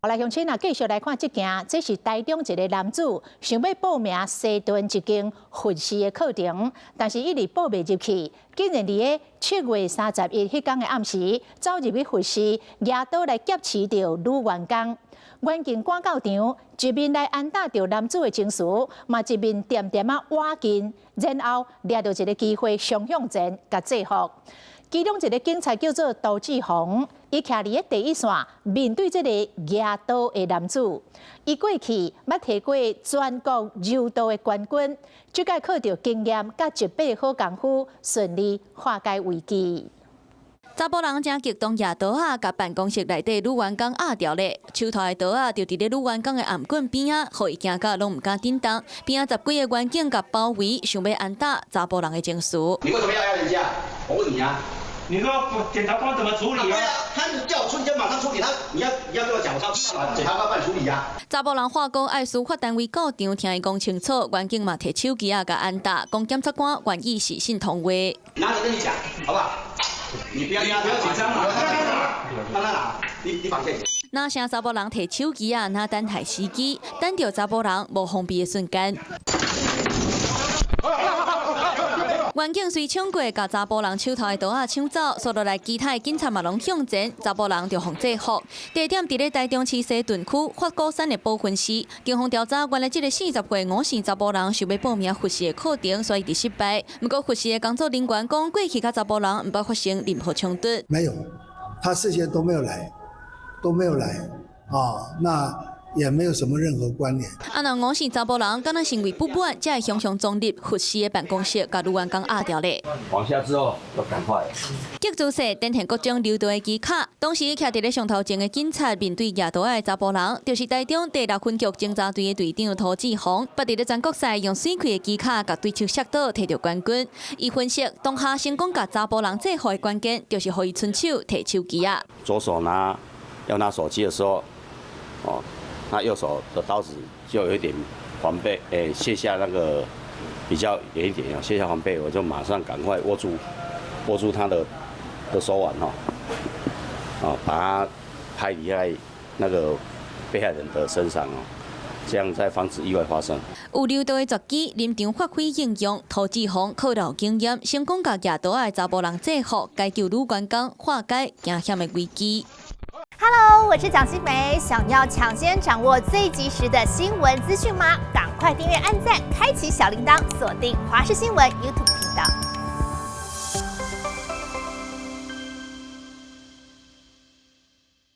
來鄉親啊，繼續來看這件，這是台中一个男子想欲報名西屯一間佛寺的課程，但是一直報袂入去，竟然佇咧7月31彼工的暗時，走入去佛寺，舉刀來挾持著女員工。員警趕到場，一面來安撫著男子的情緒，嘛一面恬恬仔倚近，然後掠著一个機會衝向前，共制服。其中一个警察叫做杜志宏，伊徛佇咧第一線，面對這个舉刀的男子。伊過去捌提過全國柔道的冠軍，這擺靠著經驗佮一把好功夫，順利化解危機。查埔人誠激動，舉刀仔，共辦公室內底女員工壓牢咧，手頭的刀仔就佇咧女員工的頷頸邊仔，予伊驚甲攏毋敢振動。邊仔十幾个員警共包圍，想欲安撫查埔人的情緒。你為什麼要壓人家？我問你啊！你說檢察官怎麼處理啊？他叫我處理就馬上處理，他你要跟我講，我檢察官幫你處理啊。查埔人話講愛司法單位到場聽伊講清楚，員警嘛提手機仔共按打，講檢察官願意視訊通話。拿著跟你講，好不好？你不要壓，不要緊張啊！讓他拿，你放下。若啥查埔人提手機仔，若等待時機，等著查埔人無防備的瞬間。員警隨衝過，共查埔人手頭的刀仔搶走，紲落來其他的警察嘛攏向前，查埔人就予制服。地點佇咧台中市西屯區法鼓山的寶雲寺。警方調查，原來這个40歲吳姓查埔人想欲報名佛寺的課程，所以佇失敗。毋過佛寺的工作人員講，過去佮查埔人毋捌發生任何衝突。沒有，他事先都沒有來，都沒有來啊，那也沒有什麼任何關聯。啊，若吳姓查埔人敢若是為不滿，才會雄雄衝入佛寺的辦公室，共女員工壓牢咧。往下之後就趕快。激姿勢展現各種柔道的技巧，當時徛佇咧上頭前的警察面對舉刀的查埔人，就是台中第六分局偵查隊的隊長涂志宏，捌佇咧全國賽用水氣的技巧，共對手摔倒，提著冠軍。伊分析，當下成功共查埔人制服的關鍵，就是予伊伸手提手機仔。左手拿要拿手機的時候，哦，那右手的刀子就有一點防備，誒，卸下那個比較遠一點，卸下防備，我就馬上趕快握住他的手腕哈，哦，把他拍離在那個被害人的身上哦，這樣才防止意外發生。有柔道的絕技，臨場發揮應用，涂志宏靠老經驗，成功共舉刀的查埔人制服，解救女員工，化解驚險的危機。 Hello，我是蔣新梅，想要搶先掌握最及時的新聞資訊嗎？趕快訂閱、按讚、開啟小鈴鐺，鎖定華視新聞 YouTube 頻道。